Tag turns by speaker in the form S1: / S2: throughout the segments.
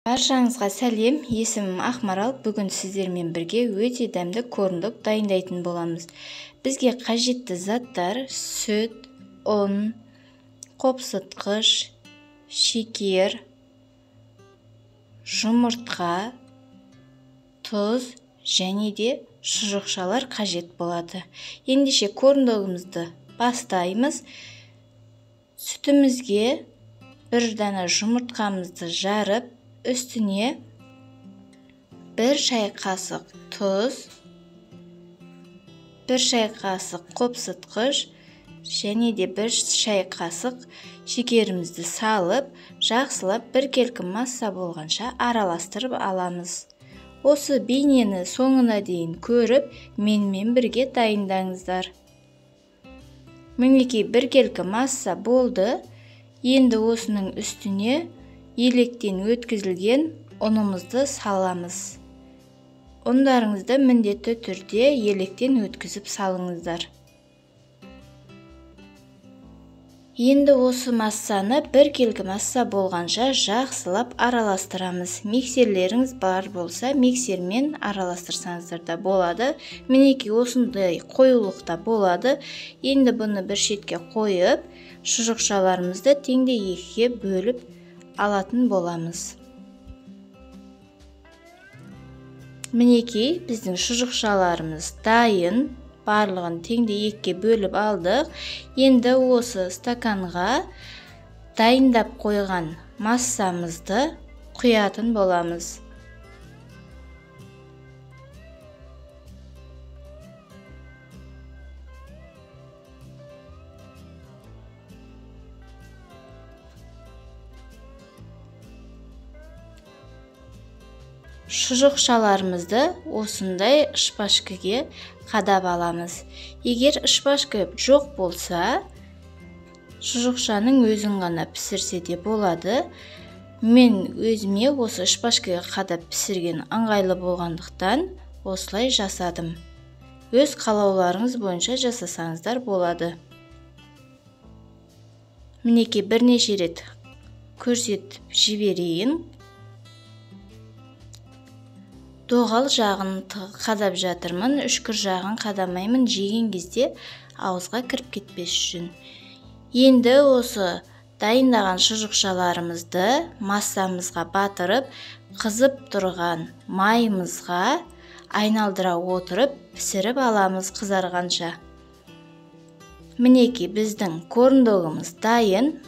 S1: Баршаңызға сәлем, есімім Ақмарал. Бүгін сіздермен бірге өте дәмді корндог дайындайтын боламыз. Бізге қажетті заттар: сүт, ұн, қопсытқыш, шекер, жұмыртқа, тұз және де шұжықшалар қажет болады. Ендеше корндогымызды бастаймыз. Сүтімізге бір дана жұмыртқамызды жарып, үстіне 1 шай қасық тұз, 1 шай қасық қопсытқыш және де 1 шай қасық шекерімізді салып, жақсылап біркелкі масса болғанша араластырып аламыз. Осы бейнені соңына дейін көріп, менімен бірге дайындаңыздар. Мінекей, біркелкі масса болды. Енді осының үстіне електен өткізілген ұнымызды саламыз. Ұндарыңызды міндетті түрде електен өткізіп салыңыздар. Енді осы массаны біркелкі масса болғанша жақсылап араластырамыз. Миксерлеріңіз бар болса, миксермен араластырсаңыздар да болады. Мінекей, осындай қоюлықта болады. Енді бұны бір шетке қойып, шұжықшаларымызды теңдей екіге бөліп алатын боламыз. Мінекей, біздің шұжықшаларымыз дайын. Барлығын теңдей екіге бөліп алдық. Енді осы стаканға дайындап қойған массамызды құятын боламыз. Шұжықшаларымызды осындай шпажкіге қадап аламыз. Егер шпажка жоқ болса, шұжықшаның өзін ғана пісірсе де болады. Мен өзіме осы шпажкіге қадап пісірген ыңғайлы болғандықтан осылай жасадым. Өз қалауларыңыз бойынша жасасаңыздар болады. Мінекей, бірнеше рет көрсетіп жіберейін. Доғал жағын қадап жатырмын, үшкір жағын қадамаймын, жеген кезде ауызға кіріп кетпес үшін. Енді осы дайындаған шұжықшаларымызды массамызға батырып, қызып тұрған майымызға айналдыра отырып пісіріп аламыз қызарғанша. Мінекей, біздің корндогымыз дайын.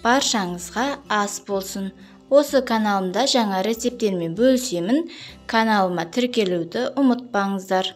S1: Баршаңызға ас болсын. Осы каналымда жаңа рецепттермен бөлісемін. Каналыма тіркелуді ұмытпаңыздар.